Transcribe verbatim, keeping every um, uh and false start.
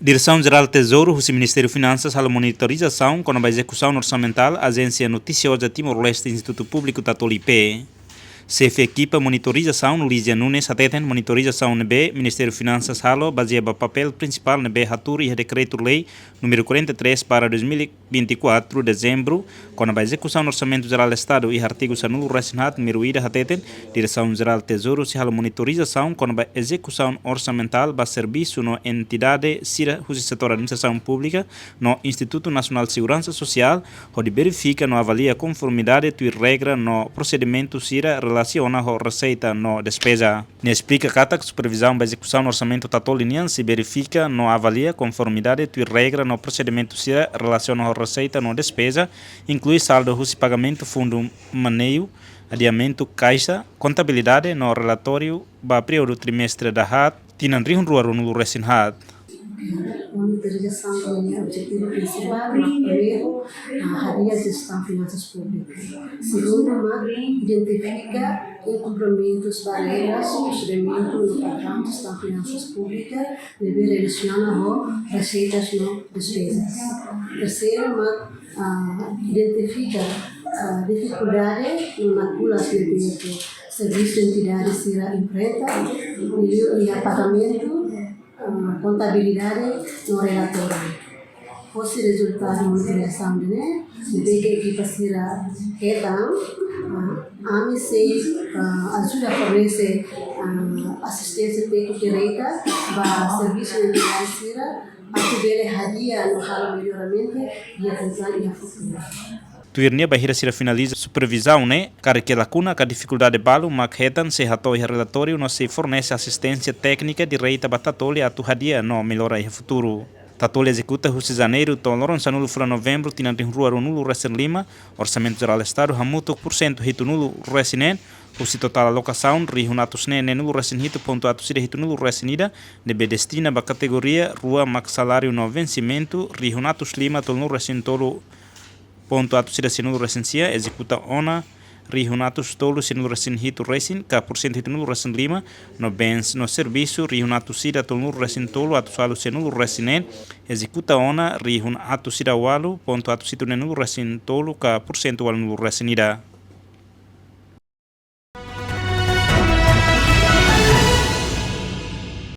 Diresaun Jerál Tezouru husi Ministériu Finansas halo monitorizasaun kona-ba ezekusaun orsamentál Ajénsia Notisioza Timor-Leste Institutu Públiku Tatoli I P. Xefe ekipa monitorizasaun, Lígia Nunes, hateten monitorizasaun ne'ebé Ministériu Finansas halo bazeia ba papél prinsipál ne'ebé hatuur iha Dekretu-Lei númeru quarenta e três barra dois mil e vinte e quatro, Dezembru, kona-ba ezekusaun Orsamentu Jerál Estadu, iha artigu sanulu-resin-haat númeru ida hateten, Diresaun Jerál Tezouru sei halo monitorizasaun kona-ba ezekusaun orsamentál ba servisu no entidade sira husi setór administrasaun públika no Institutu Nasionál Seguransa Sosiál, hodi verifika no avalia konformidade tuir regra no prosedimentu sira relasiona ho reseita no despeza. Nia esplika katak supervizaun ba ezekusaun orsamentu Tatoli nian sei verifika no avalia konformidade tuir regra no prosedimentu sira relasiona ho reseita no despeza, inklui saldu husi pagamentu fundu maneiu, adiamentu kaixa, kontabilidade no relatóriu ba períodu trimestre dahaat, tinan rihun rua ruanulu-resin-haat. Monitorizasaun nia objetivu prinsipál mak primeiru, ah, hadi'a jestaun finansas públikas. Segundu mak identifika inkumprimentus ba regras, prosedimentu no padraun jestaun finansas públikas ne'ebé relasiona ho reseitas no despezas. Terseiru mak, ah, identifika, ah, difikuldade no lakunas ne'ebé servisu entidade sira enfrenta iha pagamentu, ah, kontabilidade no relatóriu. Hosi rezultadu monitorizasaun ne'e, ne'ebé ke ekipa sira hetan, ah, ami sei, ah, ajuda fornese, ah, asisténsia téknika direta ba servisu entidade sira atu bele hadi'a no halo melloramentu iha futuru. Tuir nia, bainhira sira finaliza supervizaun ne'e, karik iha lakuna ka difikuldade balu mak hetan sei hato'o iha relatóriu no sei fornese asisténsia téknika direta ba Tatoli atu hadi'a no mellora iha futuru. Tatoli ezekuta husi Janeiru to'o loron sanulu fulan Novembru tinan rihun rua ruanulu-resin-lima, Orsamentu Jerál Estadu hamutuk pursentu hitunulu-resin-neen, husi totál alokasaun rihun atus neen neenulu-resin-hitu pontu atus ida hitunulu-resin-ida, ne'ebé destina ba kategoria rua mak saláriu no vensimentu rihun atus lima tolunulu-resin-tolu pontu atus ida sianulu-resin-sia, ezekuta ona rihun atus tolu sianulu-resin-hitu resin, ka pursentu hitunulu-resin-lima, no bens no servisu rihun atus ida tolunulu-resin-tolu atus ualu sianulu-resin-neen, ezekuta ona rihun atus ida ualu pontu atus hitu neenulu-resin-tolu, ka pursentu ualunulu-resin-ida.